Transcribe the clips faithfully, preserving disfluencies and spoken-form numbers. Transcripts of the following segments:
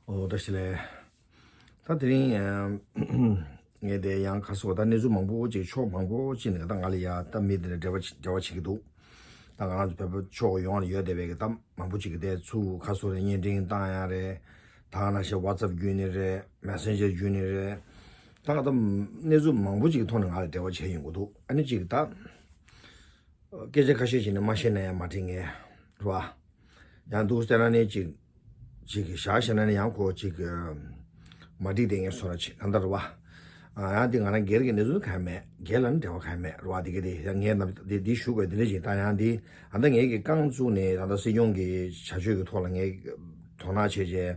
ཨོ་བཀྲ་ཤིས་བདེ་ལེགས། ད་དེ་རིང་ངས་དེ་ཡང་ཁ་སོ་ད་གནས་ཚུལ་མང་པོ་ཅིག་ཕྱོགས་མང་པོ་ཅིག་ནས་ད་ང་ལ་ཡ་ད་མི་དེ་ལ་འབྲེལ་བ་འབྲེལ་བ་བྱེད་ཀྱི་འདུག་ད་ང་རང་ཚོ་བོད་པ་ཕྱོགས་ཡོངས་ལ་ཡོད་བསྡད་པའི་གི་ད་མང་པོ་ཅིག་གི་དེ་ཚུར་ཁ་སོ་རེ་བརྙན་འཕྲིན་བཏང་ཡ་རེད། ད་ག་ནང་བཞིན་ཝ་ཙབ་བརྒྱུད་ནས་རེད། མེ་སེན་ཇར་བརྒྱུད་ནས་རེད། ད་ང་ད་གནས་ཚུལ་མང་པོ་ཅིག་གི་ཐོག་ནས་ང་ལ་འབྲེལ་བ་བྱས་ཡོང་གི་འདུག་ཨ་ནི་ཅིག་ད། སྐད་ཆ་ཁ་ཤས་ཤིག་ནི་མ་བཤད་ན་ཡང་མ་དྲན་ངེས་རེད་བ། ཡང་འདུག་ཟེར་ན་ནི་ཅིག་ཅིག་གི་བཞག་བཤད་ན་ནི་ཡང་ཁོ་ཅིག་གི་མ་འགྲིག་དེ་ངས་སོ་ར་ཆེ་གང་ལྟར་རེད་བ། ཡང་དེ་ང་རང་སྒེར་གྱི་གནས་ཚུལ་གང་ཡང་མེད། སྒེར་ལ་ནི་འབྲེལ་བ་གང་ཡང་མེད་རེད་བ། དེ་གི་དེ་ཡང་ངས་ནམ་དེ་འདི་ཞུ་དགོས་དེ་འདྲ་ཞིག་ད་ཡང་འདི་ཨ་ད་ངས་ཀྱི་རྐང་བཙུགས་ནས་ད་ལྟ་སྲིད་སྐྱོང་གི་བྱ་སྤྱོད་ཀྱི་ཐོག་ལ་ངས་དོ་སྣང་བྱས་རྗེས་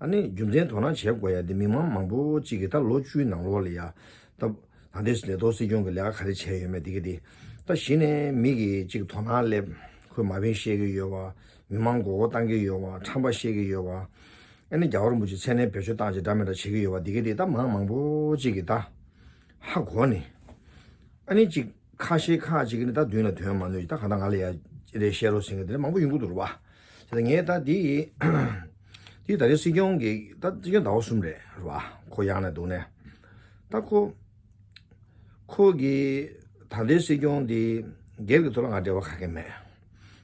ཨ་ནི་རྒྱུ་མཚན་དོ་སྣང་བྱེད་དགོས་ཡ་དེ་མི་མང་མང་པོ་ཅིག་གི་ད་ལོ་བཅུའི་ནང་ལོགས་ལ་ཡ་ད། ད་ལྟའི་ལས་ཐོག་སྲིད་སྐྱོང་གི་ལས་ཀ་ག་རེ་བྱས་ཡོད་མེད་དེ་གི་དེ། ད་གཞི་ནས་མི་གི་གཅིག་དོ་སྣང་སླེབས། ཁོས་མ་འཕེན་བཤད་ཀྱི་ཡོད་པ། མི་མང་མགོ་སྐོར་བཏང་གི་ཡོད་པ། ཁྲམ་པ་བཤད་ཀྱི་ཡོད་པ། ཨ་ནི་རྒྱལ་བ་རིན་པོ་ཆེ་མཚན་གནས་བེད་སྤྱོད་བཏང་བྱས་འདྲ་མི་འདྲ་བྱེད་ཀྱི་ཡོད་པ་དེ་གི་དེ་ད་མང་མང་པོ་ཅིག་གི་ད། ཧ་གོ་ནས། ཨ་ནི་ཅིག་ཁ་ཤས་ཁག་ཅིག་གི་ནི་ད་མདུན་ལ་ཐོན་མ་ནུས་ད་ག་ད་ང་ལ་ཡ་ཅི་རེ་བཤད་རོགས་ཟེར་གི་དེ་འདྲ་མང་པོ་ཡོང་གི་འདུག་རེད་བ། དེ་ངས་ད་དེ་དེ་ད་རེས་སྲིད་སྐྱོང་གི་ད་སྲིད་སྐྱོང་ཟླ་བ་གསུམ་རེད་རེད་བ། ཁོ་ཡང་ནས་འདུག་ནས་ད་ཁོ། ཁོ་གིས་ད་ལྟའི་སྲིད་སྐྱོང་འདི་སྒེར་གྱི་ཐོག་ལ་ང་འབྲེལ་བ་ག་གེ་མེད།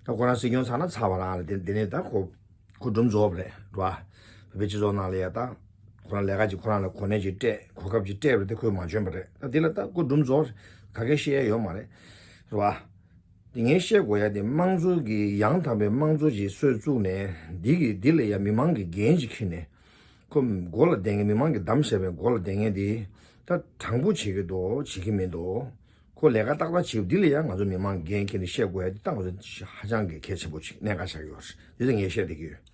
ད་ཁོ་རང་སྲིད་སྐྱོང་ཚར་ན་ཚར་བ་རང་རེད། དེ་དེ་ནས་ད་ཁོ་ཁོ་སྒྲུང་རྫོགས་པ་རེད་རེད་བ། བོད་པའི་སྤྱི་ཚོགས་ནང་ལ་ཡ་ད་ཁོ་རང་ལས་ཀ་ཅིག་ཁོ་རང་ལ་གོ་གནས་ཅིག་སྤྲད་གོ་སྐབས་ཅིག་སྤྲད་པ་རེད་དེ་ཁོས་མ་འཇོན་པ་རེད། ད་དེ་ལ་ད་ཁོ་སྒྲུང་རྫོགས་ག་གེ་བཤད་ཡ་ཡོད་མ་རེད་རེད་བ། དེ་ངས་བཤད་དགོས་ཡ་དེ་དམངས་གཙོ་གི་ཡང་དག་པའི་དམངས་གཙོ་ཅིག་སྲོལ་བཙུགས་ནས་འདི་གི་འདི་ལ་ཡ་མི་མང་གི་འགན་ཅིག་འཁྱེར་ནས། ཁོ་མགོ་ལ་བསྡད་མཁན་མི་མང་གི་གདམ་བྱས་པའི་མགོ་ལ་བསྡད་མཁན་དེ་ད་དྲང་པོ་བྱེད་ཀྱི་འདུག་བྱེད་ཀྱི་མི་འདུག་ཁོ་ལས་ཀ་ཏག་ཏག་བྱེད་འདི་ལ་ཡང་ང་ཚོ་མི་མང་འགན་འཁྱེར་ནས་བཤད་དགོས་ཡ་འདི་ད་ང་ཚོ་ཧ་ཅང་གི་གལ་ཆེན་པོ་ཅིག་གནད་འགག་ཆགས་ཀྱི་ཡོད་རེད། འདི་ལ་ངས་བཤད་བསྡད་ཀྱི་ཡོད།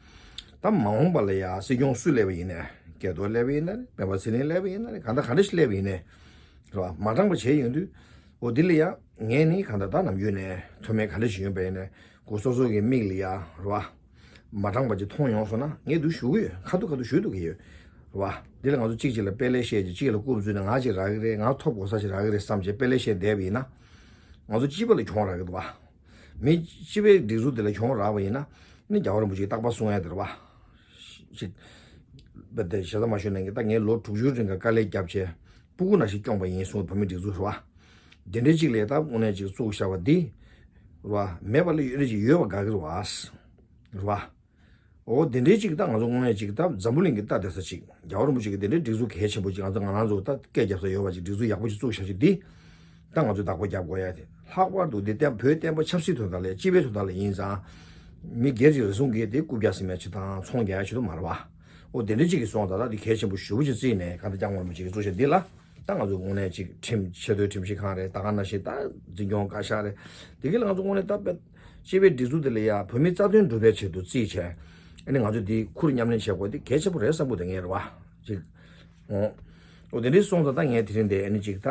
ད་མ་འོངས་པ་ལ་ཡ་སྲིད་སྐྱོང་སུ་སླེབས་པ་ཡིན་ནའི་སྐལ་རྡོར་སླེབས་པ་ཡིན་ནའི་སྤེན་པ་ཚེ་རིང་སླེབས་པ་ཡིན་ནའི་གང་ལྟར་ག་འདྲ་ཞིག་སླེབས་པ་ཡིན་ནའི་རེད་བ། མ་དྲང་པ་བྱས་ཡོང་དུས་འོ་འདི་ལ་ཡ་ངས་ནི་གང་ལྟར་ད་ནམ་རྒྱུན་ནས་མཐོ་དམན་ག་འདྲ་ཞིག་ཡོད་པ་ཡིན་ནའི་སྒོ་སོ་སོ་གི་མིག་ལ་ཡ་རེད་བ། མ་དྲང་པ་ཅིག་མཐོང་ཡོང་སོང་ན་ངས་འདུག་ཞུ་གི་ཡོད། ཁ་ཐུག་ཁ་ཐུག་ཞུ་འདུག་གི་ཡོད་རེད་བ། འདི་ལ་ང་ཚོ་གཅིག་གཅིག་ལ་དཔེ་ལེགས་བཤད་ཅིག་གཅིག་ལ་རྐུབ་བཙུགས་ནས་ང་ཅིག་རག་གི་རེད། ང་ཐོབ་གོ་ས་ཞིག་རག་གི་རེད་བསམ་བྱས་དཔེ་ལེགས་བཤད་བསྡད་པ་ཡིན་ན། ང་ཚོ་སྤྱི་པ་ལ་གྱོང་རག་གི་འདུག་བ། མི་སྤྱི་པའི་སྒྲིག་འཛུགས་དེ་ལ་གྱོང་རག་པ་ཡིན་ན་ནི་རྒྱལ་བ་རིན་པོ་ཆེས་རྟག་པར་གསུང་ཡ་དེ་རེད་བ། ཅིག་བས་ཏེ་ཞེ་ས་མ་ཞུ་ནས་ད་ངས་ལོ་དྲུག་ཅུའི་རིང་ག་དཀའ་ལས་བརྒྱབ་བྱས་སྤུ་གུ་ནང་བཞིན་སྐྱོང་པ་ཡིན་གསུངས། བོད་མི་སྒྲིག་འཛུགས་རེད་བ། དེ་འདྲའི་གཅིག་ལས་ད་དངོས་གནས་ཅིག་བཙུགས་བཞག་པ་འདི་རེད་བ། མེད་པ་ལ་ཡོད་རེད་ཅིག་ཡོད་པ་དགའ་གི་རེད་བ། རེད་བ། འོ་དེ་འདྲའི་ཅིག་ད་ང་ཚོ་དངོས་གནས་ཅིག་ད་འཛམ་བུ་གླིང་གི་ལྟ་བསྡད་ས་ཅིག་རྒྱལ་བ་རིན་པོ་ཆེ་གི་དེ་འདྲའི་སྒྲིག་འཛུགས་གལ་ཆེན་པོ་ཅིག་ང་ཚོ་ང་རང་ཚོ་ད་སྐད་རྒྱབ་ས་ཡོད་པ་ཅིག་སྒྲིག་འཛུགས་ཡག་པོ་ཅིག་བཙུགས་བཞག་ཅིག་འདི་ད་ང་ཚོས་བདག་པོ་རྒྱབ་དགོས་ཡ་དེ་ལྷག་པར་དུ་འདི་བསྟན་བོད་བསྟན་པ་ཆབ་སྲིད་དོན་དག་ལ་སྤྱི་པའི་དོན་དག་ལ་ཡིན་ཙང་མི་སྒེར་གྱི་རེ་ཟུང་གིས་དེ་རྐུབ་བཀྱག་ཟིན་མེད་ཅིག་དང་ཚོང་རྒྱག་ཡ་ཅིག་ཏུ་མ་རེད་བ། འོ་དེ་འདྲའི་ཅིག་གི་སོང་ད་ད་འདི་གལ་ཆེན་པོ་ཞེ་པོ་ཅིག་བརྩིས་ནས་གང་ལྟར་སྐྱབས་མགོན་རིན་པོ་ཆེ་གི་གཙོ་ཆེ་འདི་ལ། ད་ང་ཚོ་དངོས་གནས་ཅིག་ཁྲིམས་ཆེས་མཐོའི་ཁྲིམས་ཞིབ་ཁང་རེད། ད་ག་ནང་བཞིན་ད་འཛིན་སྐྱོང་བཀའ་ཤག་རེད། དེ་གི་ལ་ང་ཚོ་དངོས་གནས་ད་དཔེ་སྤྱི་པའི་སྒྲིག་འཛུགས་དེ་ལ་ཡ་བོད་མིའི་རྩ་དོན་སྒྲུབ་པའི་ཆེད་དུ་རྩིས་བྱས་ཨ་ནི་ང་ཚོ་འདི་ཁུར་མཉམ་ལེན་བྱེད་དགོས་དེ་གལ་ཆེན་པོ་རེད་བསམ་གི་འདུག་ངས་རེད་བ། ཅིག་འོ་འོ་དེ་འདྲའི་སོང་ཙང་ད་ངས་དེ་རིང་འདི་ཨ་ནི་ཅིག་ད་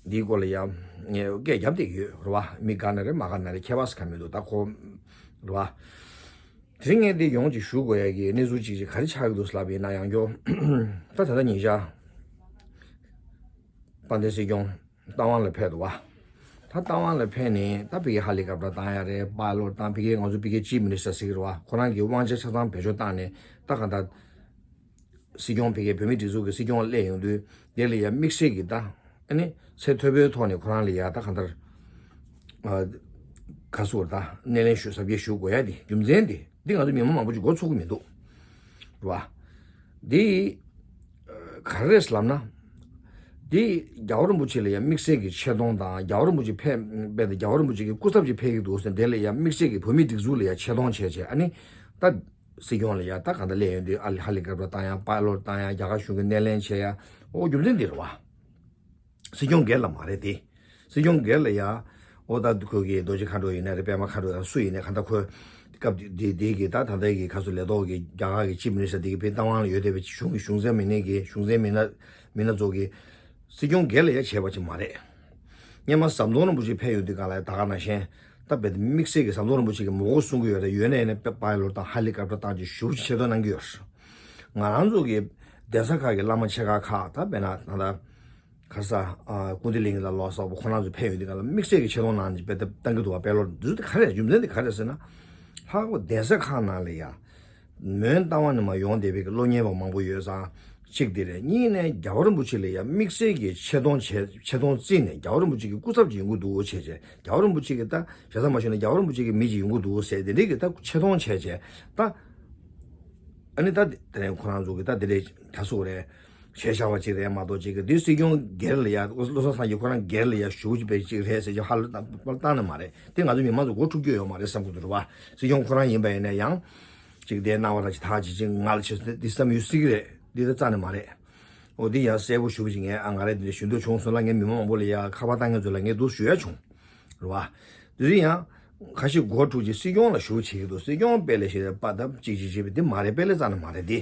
འདིའི་སྐོར་ལ་ཡ་ངས་སྐད་རྒྱབ་བསྡད་ཀྱི་ཡོད་རེད་བ། མི་དགའ་ན་རེད་མ་དགའ་ན་རེད་ཁྱད་པར་ཟེར་ག་མི་འདུག་ད་ཁོ་རེད་བ། དེ་རིང་ངས་འདི་ཡོངས་ཀྱི་ཞུ་དགོས་ཡ་གི་གནས་ཚུལ་ཅིག་ཅིག་ག་རེ་ཆགས་ཀྱི་འདུག་ཟེར་ལབ་པ་ཡིན་ན་ཡང་ཁྱོ་ད་ད་ལྟ་ཉིན་ཞག་དཔལ་ལྡན་སྲིད་སྐྱོང་རྟ་དབང་ལ་ཕེབས་འདུག་བ། ད་རྟ་དབང་ལ་ཕེབས་ནས་ད་ཕ་གི་ཧ་ལི་ཀབ་ཊར་བཏང་ཡ་རེད། པའི་ལོཊ་བཏང་ཕ་གི་ང་ཚོ་ཕ་གི་ཅིབ་མི་ནི་སི་ཊར་ཟེར་གི་རེད་བ། ཁོ་རང་གི་དབང་ཆ་ཆ་ཚང་བེད་སྤྱོད་བཏང་ནས་ད་གང་ལྟར་སྲིད་སྐྱོང་ཕ་གི་བོད་མིའི་སྒྲིག་འཛུགས་ཀྱི་སྲིད་སྐྱོང་སླེབས་ཡོང་དུས་དེ་ལ་ཡ་དམིགས་བསལ་གྱི་ད་ཨ་ནི་ཚད་མཐོ་པོའི་ཐོག་ནས་ཁོ་རང་ལ་ཡ་ད་གང་ལྟར་ཨ་ག་ཟེར་ད་སྣེ་ལེན་ཞུ་གཟབ་རྒྱས་ཞུ་དགོས་ཡ་དེ་རྒྱུ་མཚན་དེ། འདི་ང་ཚོ་མི་མང་མང་པོ་ཅིག་མགོ་ཚོད་ཀྱི་མི་འདུག་རེད་བ། འདི་ག་རེ་རེད་ལབ་ན། འདི་རྒྱལ་བ་རིན་པོ་ཆེ་ལ་ཡང་དམིགས་བསལ་གྱི་ཆེ་མཐོང་དང་རྒྱལ་བ་རིན་པོ་ཆེ་ཕེབས་པས་རྒྱལ་བ་རིན་པོ་ཆེ་གི་སྐུ་ཚབ་ཅིག་ཕེབས་ཀྱི་འདུག་ཟེར་དེ་ལ་ཡང་དམིགས་བསལ་གྱི་བོད་མིའི་སྒྲིག་འཛུགས་ལ་ཡང་ཆེ་མཐོང་བྱས་བྱས་ཨ་ནི་ད་སྲིད་སྐྱོང་ལ་ཡང་ད་གང་ལྟར་སླེབས་ཡོང་དུས་ཨ་ལི་ཧ་ལི་ཀབ་ཊར་བཏང་ཡ་པའི་ལོཊ་བཏང་ཡ་རྒྱ་གར་གཞུང་གི་སྣེ་ལེན་བྱས་ཡ་ཨོ་རྒྱུ་མཚན་འདི་རེད་བ། སྲིད་སྐྱོང་སྒེར་ལ་མ་རེད་དེ། སྲིད་སྐྱོང་སྒེར་ལ་ཡ། ཨོ་ད་ཁོ་གི་རྡོ་རྗེ་མཁའ་འགྲོ་ཡིན་ན་རེད་པད་མ་མཁའ་འགྲོ་ཡང་སུ་ཡིན་ན་གང་ལྟར་ཁོ། སྐབས་དེ་དེ་གི་ད་ད་ལྟ་གི་ཁ་སོ་ལས་ཐོག་གི་རྒྱ་གར་གི་ཅིབ་མི་ནི་སི་ཊར་དེ་གི་དཔེ་རྟ་དབང་ལ་ཡོད་བསྡད་པའི་གཞུང་གི་གཞུང་ཚན་མི་སྣ་གི་གཞུང་ཚན་མི་སྣ་མི་སྣ་ཚོ་གི། སྲིད་སྐྱོང་སྒེར་ལ་ཡ་བྱས་པ་ཅིག་མ་རེད། སྔོན་མ་ཟམ་གདོང་རིན་པོ་ཆེ་ཕེབས་ཡོང་དུས་སྒང་ལ་ཡ་ད་ག་ནང་བཞིན་ད་དཔེ་དམིགས་བསལ་གི་ཟམ་གདོང་རིན་པོ་ཆེ་གི་མགོ་སྐོར་གསུང་གི་ཡོད་རེད། ཡོད་ན་ཡིན་ན་པའི་ལོཊ་དང་ཧ་ལི་ཀབ་ཊར་བཏང་ཅིག་ཞུ་ཆེད་དོན་གནང་གི་ཡོད་རེད། ང་རང་ཚོ་གི་གདན་ས་ཁག་གི་བླ་མ་ཆེ་ཁག་ཁག་ད་དཔེར་ན་ད་ལྟ། ག་ས། ཨ་ཀུན་བདེ་གླིང་ལ་ལོ་གསར་པ་ཁོ་རང་ཚོ་ཕེབས་ཡོང་དུས་སྒང་ལ་དམིགས་བསལ་གྱི་ཆེ་མཐོང་གནང་ནས་དཔེ་དེབ་བཏང་གི་འདུག་བ། དཔེ་ལོ་འདི་ཚོ་དེ་ག་རེ་རེད། རྒྱུ་མཚན་དེ་ག་རེ་རེད་ཟེར་ན། ལྷག་པར་གདན་ས་ཁག་ནང་ལ་ཡ། མོན་རྟ་དབང་ནས་མར་ཡོང་བསྡད་པའི་གི་སློབ་གཉེར་བ་མང་པོ་ཡོད་ཙང་གཅིག་དེ་རེད། གཉིས་ནས་རྒྱལ་བ་རིན་པོ་ཆེ་ལ་ཡ་དམིགས་བསལ་གྱི་ཆེ་མཐོང་བྱས་ཆེ་མཐོང་བརྩིས་ནས་རྒྱལ་བ་རིན་པོ་ཆེ་གི་སྐུ་ཚབ་ཅིག་ཡིན་དགོས་འདུག་བྱས་བྱས། རྒྱལ་བ་རིན་པོ་ཆེ་གི་ད་ཞེ་ས་མ་ཞུས་ན་རྒྱལ་བ་རིན་པོ་ཆེ་གི་མི་ཅིག་ཡིན་དགོས་འདུག་ཟེར་དེ་འདྲའི་གི་ད་ཆེ་མཐོང་བྱས་བྱས་ད། ཨ་ནི་ད་དེ་རིང་ཁོ་རང་ཚོ་གི་ད་དེ་འདྲའི་ག་ཟེར་དགོས་རེད། བྱས་བཞག་པ་ཅིག་རེད་མ་གཏོགས་ཅིག་གི་འདི་སྲིད་སྐྱོང་སྒེར་ལ་ཡ་བློ་བཟང་སངས་རྒྱས་ཁོ་རང་སྒེར་ལ་ཡ་ཞུ་གི་པའི་ཅིག་རེད་ཟེར་གྱི་ཧ་ལ་བཏང་ནི་མ་རེད། དེ་ང་ཚོ་མི་མང་ཚོ་མགོ་འཁྲུག་རྒྱུ་ཡོད་མ་རེད་བསམ་གི་འདུག་རེད་བ། སྲིད་སྐྱོང་ཁོ་རང་ཡིན་པ་ཡིན་ན་ཡང་ཅིག་དེ་སྣང་བ་ར་ཅིག་ཐག་ཅིག་ཅིག་ང་ལ་བྱེད་སོང་དེ་བསམ་ཡོད་སྲིད་གི་རེད། འདི་ད་རྩ་ནས་མ་རེད། འོ་འདི་ཡང་གསལ་པོ་ཞུ་བ་ཅིག་ངས་ཨ་ང་རེ་འདི་འདྲ་ཞུ་འདོད་བྱུང་སོང་ལ་ངས་མི་མང་མང་པོ་ལ་ཡ་ཁ་པར་བཏང་མཁན་ཚོ་ལ་ངས་འདུག་ཞུ་ཡ་བྱུང་། རེད་བ། དེ་རིང་ཡང་ཁ་ཤས་མགོ་འཁྲུག་ཅིག་སྲིད་སྐྱོང་ལ་ཞུ་བྱེད་ཀྱི་འདུག་སྲིད་སྐྱོང་དཔེ་ལས་ཞེ་པ་ད་ཅིག་ཅིག་བྱེད་པ་འདི་མ་རེད། དཔེ་ལས་རྩ་ནས་མ་རེད་འདི།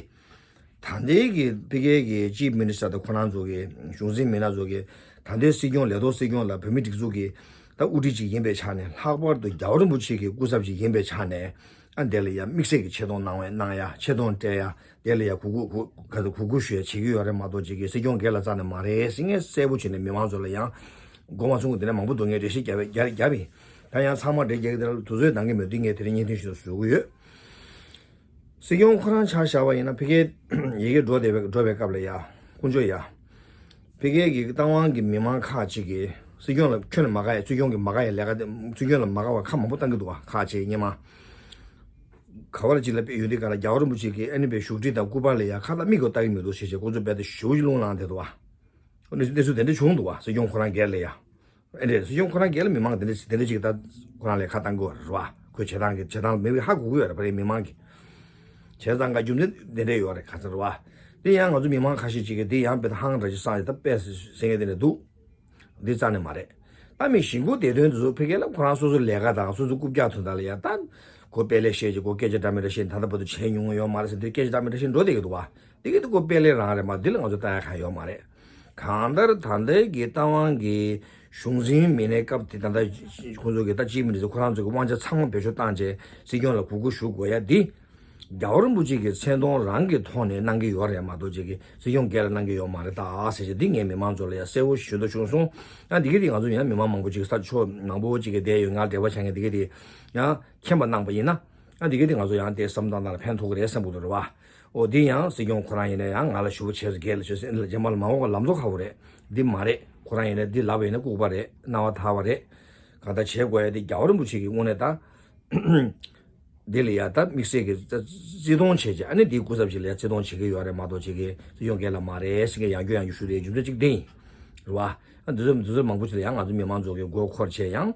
ད་ལྟའི་གི་ཕ་གིའི་གི་ཅིབ་མི་ནི་སི་ཊར་དང་ཁོ་རང་ཚོ་གི་གཞུང་འཛིན་མི་སྣ་ཚོ་གི་ད་ལྟའི་སྲིད་སྐྱོང་ལས་ཐོག་སྲིད་སྐྱོང་ལ་བོད་མི་སྒྲིག་འཛུགས་ཀྱི་ད་དབུ་ཁྲིད་ཅིག་ཡིན་པའི་ཆ་ནས་ལྷག་པར་དུ་རྒྱལ་བ་རིན་པོ་ཆེ་གི་སྐུ་ཚབ་ཅིག་ཡིན་པའི་ཆ་ནས་ཨ་འདི་ལ་ཡང་དམིགས་བསལ་གྱི་ཆེ་མཐོང་གནང་བའི་གནང་ཡ་ཆེ་མཐོང་སྤྲད་ཡ་དེ་ལ་ཡང་གུས་བཀུར་གུས་ག་ཚོད་གུས་བཀུར་ཞུ་ཡ་བྱེད་ཀྱི་ཡོད་རེད་མ་གཏོགས་ཅིག་གི་སྲིད་སྐྱོང་སྒེར་ལ་རྩ་ནས་མ་རེད་ཟེར་ངས་གསལ་པོ་བྱས་ནས་མི་མང་ཚོ་ལ་ཡང་མགོ་མ་ཚོས་དེ་འདྲ་མང་པོ་འདུག་ངས་འགྲེལ་བཤད་རྒྱབ་རྒྱབ་རྒྱབ་ཡིན། ད་ཡང་ཚང་མ་འགྲེལ་རྒྱག་གི་དེ་ལ་དུས་ཚོད་འདང་གི་མེད་དུས་ངས་དེ་རིང་བརྙན་ཐུང་ཞིག་བཟོ་གི་ཡོད། སྲིད་སྐྱོང་ཁོ་རང་ཆ་བཞག་པ་ཡིན་ན་ཕ་གིའི་ཡི་གེ་འགྲོ་བསྡད་པའི་འགྲོ་བའི་སྐབས་ལ་ཡ། དཀོན་མཆོག་ཡ། ཕ་གིའི་གི་རྟ་དབང་གི་མི་མང་ཁག་ཅིག་གིས་སྲིད་སྐྱོང་ལ་ཁྱོན་ནས་མ་དགའ་ཡ་སྲིད་སྐྱོང་གི་མ་དགའ་ཡ་ལས་ཀ་དེ་སྲིད་སྐྱོང་ལ་མ་དགའ་བ་ཁ་མང་པོ་བཏང་གི་འདུག་བ། ཁག་ཅིག་སྔོན་མ། ག་བ་ལ་ཅིག་ལ་དཔེ་ཡོད་དུས་ག་ལ་རྒྱལ་བ་རིན་པོ་ཆེ་གིས་ཨ་ནི་པའི་བཞུགས་ཁྲི་དང་སྐུ་པར་ལ་ཡ་ཁ་ལ་མིག་གིས་ལྟ་གི་མི་འདུག་ཞེས་བྱས་ཁོ་ཚོ་རྦད་དེ་ཞེ་པོ་ཅིག་རླུང་ལངས་བསྡད་འདུག་བ། གནས་ཚུལ་དེ་འདྲ་བྱུང་འདུག་བ། སྲིད་སྐྱོང་ཁོ་རང་སྒེར་ལ་ཡ། ཨེ་འདྲས་སྲིད་སྐྱོང་ཁོ་རང་སྒེར་ལ་མི་མང་དེ་འདྲས་དེ་འདྲས་ཅིག་ད་ཁོ་རང་ལ་ཁ་བཏང་གི་ཡོད་རེད་བ། ཁོས་བྱེད་སྟངས་ཀྱི་བྱེད་སྟངས་མི་ཧ་གོ་གི་ཡོད་རེད་བ་རེད་མི་མང་གིས། བྱས་ཙང་ཀ་རྒྱུ་མཚན་དེ་འདྲས་ཡོད་རེད་ག་ཚོད་རེད་བ། དེ་ཡང་ང་ཚོ་མི་མང་ཁ་ཤས་ཅིག་གིས་དེ་ཡང་དཔེ་ཧང་འདྲ་ཅིག་བསགས་ཡོད་ད་དཔེ་ཟེར་མཁན་དེ་འདྲས་འདུག་འདི་རྩ་ནས་མ་རེད། ད་མི་གཞིས་འགོ་དེ་དོན་དུ་ཕ་གི་ལ་ཁོ་རང་སོ་སོའི་ལས་ཀ་དང་སོ་སོའི་རྐུབ་བཀྱག་དོན་དག་ལ་ཡ་ད། ཁོ་དཔེ་ལས་བཤད་ཅིག་ཁོ་སྐད་ཆ་འདྲ་མི་འདྲ་བཤད་ད་ལྟ་བར་དུ་བྱས་མྱོང་ཡོད་མ་རེད་ཟེར་དུས་སྐད་ཆ་འདྲ་མི་འདྲ་བཤད་འགྲོ་བསྡད་ཀྱི་འདུག་བ། དེ་གི་དུ་ཁོ་དཔེ་ལས་རང་རེད་མ་འདི་ལ་ང་ཚོ་ལྟ་ཡ་གང་ཡོད་མ་རེད། གང་ལྟར་ད་ལྟའི་གི་རྟ་དབང་གི་གཞུང་འཛིན་མི་སྣའི་སྐབས་དེ་ད་ལྟ་ཁོང་ཚོ་གི་ད་ཅིབ་མི་ནི་སི་ཊར་ཁོ་རང་ཚོ་གི་དབང་ཆ་ཚང་མ་བེད་སྤྱོད་བཏང་བྱས་སྲིད་སྐྱོང་ལ་གུས་བཀུར་ཞུ་དགོས་ཡ་འདི། རྒྱལ་བ་རིན་པོ་ཆེ་གི་མཚན་མཐོང་རང་གི་ཐོག་ནས་གནང་གི་ཡོད་རེད་མ་གཏོགས་ཅིག་གི་སྲིད་སྐྱོང་སྒེར་ལ་གནང་གི་ཡོད་མ་རེད་ད་ཟེར་བྱས་འདི་ངས་མི་མང་ཚོ་ལ་ཡ་གསལ་པོ་ཞུ་འདོད་བྱུང་སོང་། ཡང་འདི་གི་དེ་ང་ཚོ་ཡང་མི་མང་མང་པོ་ཅིག་ས་ཕྱོགས་མང་པོ་ཅིག་གི་བསྡད་ཡོད་ང་འབྲེལ་བ་བྱ་མཁན་འདི་གི་དེ་ཡང་མཁྱེན་པ་གནང་པ་ཡིན་ན། ཡང་འདི་གི་དེ་ང་ཚོ་ཡང་དེ་བསམ་སྟངས་ལ་ཕན་ཐོགས་ཀྱི་རེད་བསམ་གི་འདུག་རེད་བ། འོ་འདི་ཡང་སྲིད་སྐྱོང་ཁོ་རང་ཡིན་ན་ཡང་ང་ལ་ཞུ་བ་བྱས་སོ་སྒེར་ལ་བྱས་སོ་རྗེས་མ་ལ་མ་འོངས་པ་ལམ་བཟོ་ཁག་པོ་རེད། འདི་མ་རེད་ཁོ་རང་ཡིན་ན་འདི་ལབ་པ་ཡིན་ན་ལྐུགས་པ་རེད་རྣ་བ་ཐར་བ་རེད། གང་ལྟར་བྱེད་དགོས་ཡ་འདི་རྒྱལ་བ་རིན་པོ་ཆེ་གི་དངོས་གནས་ད། འདི་ལ་ཡ་ད་དམིགས་བསལ་གྱི་བརྩི་མཐོང་བྱེད་ཀྱི་ཨ་ནི་འདིའི་སྐུ་ཚབ་ཅིག་ལ་ཡ་བརྩི་མཐོང་བྱེད་ཀྱི་ཡོད་རེད་མ་གཏོགས་བྱེད་ཀྱི་སྲིད་སྐྱོང་སྒེར་ལ་མ་རེད་ཟེར་མཁན་ཡང་བསྐྱར་ཡང་བསྐྱར་ཞུ་རེད་རྒྱུ་མཚན་གཅིག་དེ་ཡིན། རེད་བ། ཨ་འདི་ཚོ་འདི་ཚོ་མང་པོ་ཅིག་ལ་ཡང་ང་ཚོ་མི་མང་ཚོ་གི་མགོ་འཁོར་བྱས་ཡང་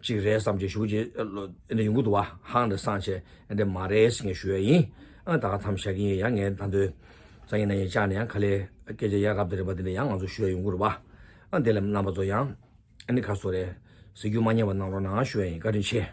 གཅིག་རེད་བསམ་བྱས་ཞུ་རྒྱུ་ཨ་ནི་ཡོང་གི་འདུག་བ་ཧང་འདྲ་སང་བྱས་ཨ་འདྲ་མ་རེད་ཟེར་མཁན་ཞུ་ཡ་ཡིན། ཨ་ད་ག་ཐམ་བཞག་གི་ཡིན་ཡང་ངས་ད་འདོད་སང་ཉིན་གནངས་ཉིན་བཅར་ནས་ཡང་ག་ལེ་སྐད་ཆ་ཡ་རབ་དང་རིམ་པ་འདི་འདྲ་ཡང་ང་ཚོ་ཞུ་ཡ་ཡོང་གི་རེད་བ། ཨ་འདི་ལ་རྣམ་པ་ཚོ་ཡང་ཨ་ནི་ཁ་སོ་རེད་ཟེར་རྒྱུ་མ་ཉེས་པ་གནང་རོགས་གནང་ཞུ་ཡ་ཡིན་བཀའ་དྲིན་ཆེ།